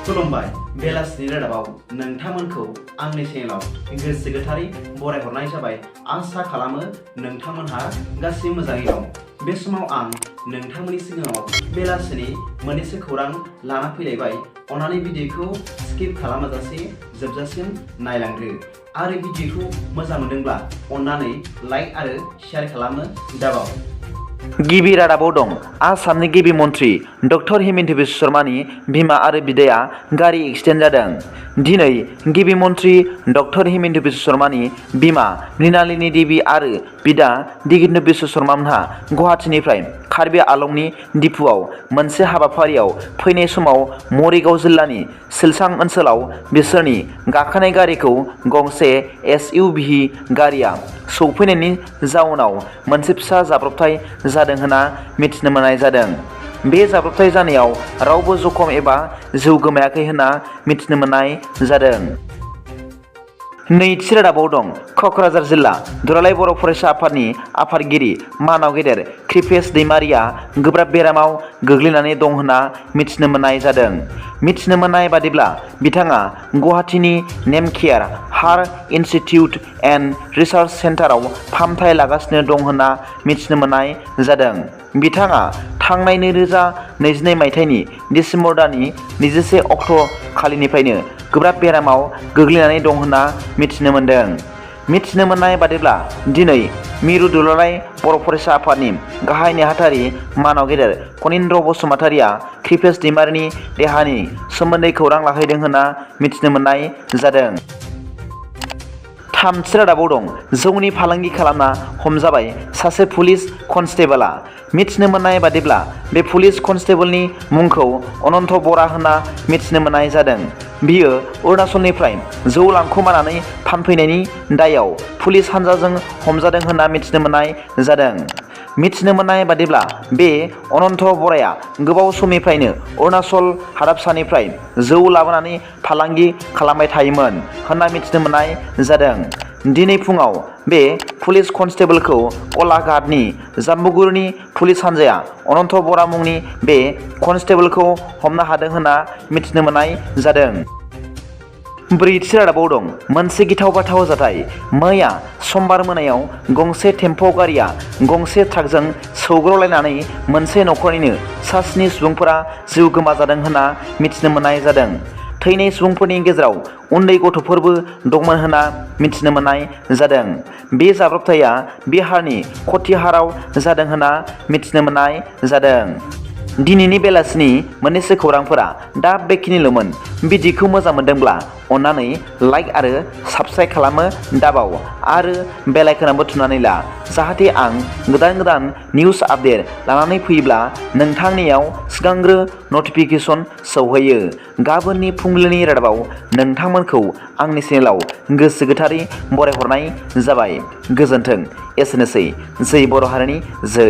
खुलुमबाय बेलासिनि रादाबाव नोंथांमोनखौ आंनि चेनेलाव गोसो गोथारै बरायहरनाय जाबाय। आसा खालामो नोंथांमोनहा गासिबो मोजाङै दं। बे समाव आं नोंथांमोननि सिगाङाव बेलासिनि मोननैसो खौरां लाना फैलायबाय। अन्नानै भिडिअखौ स्किप खालामाजासे जोबजासिम नायलांदो आरो भिडिअखौ मोजां मोनदोंब्ला अन्नानै लाइक आरो शेयार खालामनो दाबाव। गिबि रादाबाव दं आसामनि गिबि मन्थ्रि डक्टर हिमन्त बिश्व शर्मानि बिमा आरो बिदाया गारि एक्सिडेन्ट जादों। दिनै गिबि मन्थ्रि डक्टर हिमन्त बिश्व शर्मानि बिमा मृणालिनी देवी आरो बिदा दिगेन्द्र बिश्व शर्मामोनहा गुवाहाटीनिफ्राय कार्बि आलंनि दिपुआव मोनसे हाबाफारियाव फैनाय समाव मरिगाव जिल्लानि सिलसां ओनसोलाव बिसोरनि गाखोनाय गारिखौ गंसे SUV गारिया सौफैनायनि जाउनाव मोनसे फिसा जाब्रबथाय जादों होनना मिथिनो मोननाय जादों। बे जाब्रबथाय जानायाव रावबो जखम एबा जिउ गोमायाखै होनना मिथिनो मोननाय जादों। नैथि रादाबाव दं क'क्राझार जिल्ला दुलाराय बर' फरायसा आफादनि आफादगिरि मानाव गेदेर कृपेश दैमारिया गोब्राब बेरामाव गोग्लैनानै दं होनना मिथिनो मोननाय जादों। मिथिनो मोननाय बादिब्ला बिथाङा गुवाहाटीनि नेमकेयार हार्ट इनस्टिट्यूट एन्ड रिसार्च सेन्टाराव फाहामथाय लागासिनो दं होनना मिथिनो मोननाय जादों। बिथाङा थांनाय 2022 मायथाइनि डिसेम्बर दाननि 21 अक्ट' खालिनिफ्रायनो गोब्राब बेरामाव गोग्लैनानै दं होनना मिथिनो मोनदों। मिथिनो मोननाय बादिब्ला दिनै मिरु दुलाराय बर' फरायसा आफादनि गाहाय नेहाथारि मानाव गेदेर कनिन्द्र बसुमतारिया कृपेश दैमारिनि देहानि सोमोन्दै खौरां लाहैदों होनना मिथिनो मोननाय जादों। थामथि रादाबाव दं जौनि फालांगि खालामना हमजाबाय सासे पुलिस कनस्टेबलआ। मिथिनो मोननाय बादिब्ला बे पुलिस कनस्टेबलनि मुंखौ अनन्त बरा होनना मिथिनो मोननाय जादों। बियो अरुणाचलनिफ्राय जौ लांखुमानानै फानफैनायनि दायाव पुलिस हानजाजों हमजादों होनना मिथिनो मोननाय जादों। मिथिनो मोननाय बादिब्ला बे अनन्त बराया गोबाव समनिफ्रायनो अरुणाचल हादाबसानिफ्राय जौ लाबोनानै फालांगि खालामबाय थायोमोन होनना मिथिनो मोननाय जादों। दिनै फुङाव बे पुलिस कनस्टेबलखौ गलाघाटनि जाम्बुगुरिनि पुलिस हानजाया अनन्त बरा मुंनि बे कनस्टेबलखौ हमनो हादों होनना मिथिनो मोननाय जादों। ब्रैथि रादाबाव दं मोनसे गिथाव बाथाव जाथाय। मैया समबार मोनायाव गंसे टेम्प' गारिया गंसे ट्राकजों सौग्रावलायनानै मोनसे न'खरनिनो सा 7 सुबुंफोरा जिउ गोमाजादों होनना मिथिनो मोननाय जादों। थैनाय सुबुंफोरनि गेजेराव उन्दै गथ'फोरबो दंमोन होनना मिथिनो मोननाय जादों। बे जाब्रबथाया बिहारनि कटिहाराव जादों होनना मिथिनो मोननाय जादों। दिनैनि बेलासिनि मोननैसो खौरांफोरा दा बेखिनिल'मोन। भिडिअखौ मोजां मोनदोंब्ला अन्नानै लाइक आरो साबस्क्राइब खालामनो दाबाव आरो बेल आइकनआबो थुनानै ला, जाहाथे आं गोदान निउस आपडेट लानानै फैयोब्ला नोंथांनियाव सिगांग्रो नटिफिकेसन सौहैयो। गाबोननि फुंबिलिनि रादाबाव नोंथांमोनखौ आंनि चेनेलाव गोसो गोथारै बरायहरनाय जाबाय। गोजोन्थों। एसेनोसै। जै बर' हारिनि जै।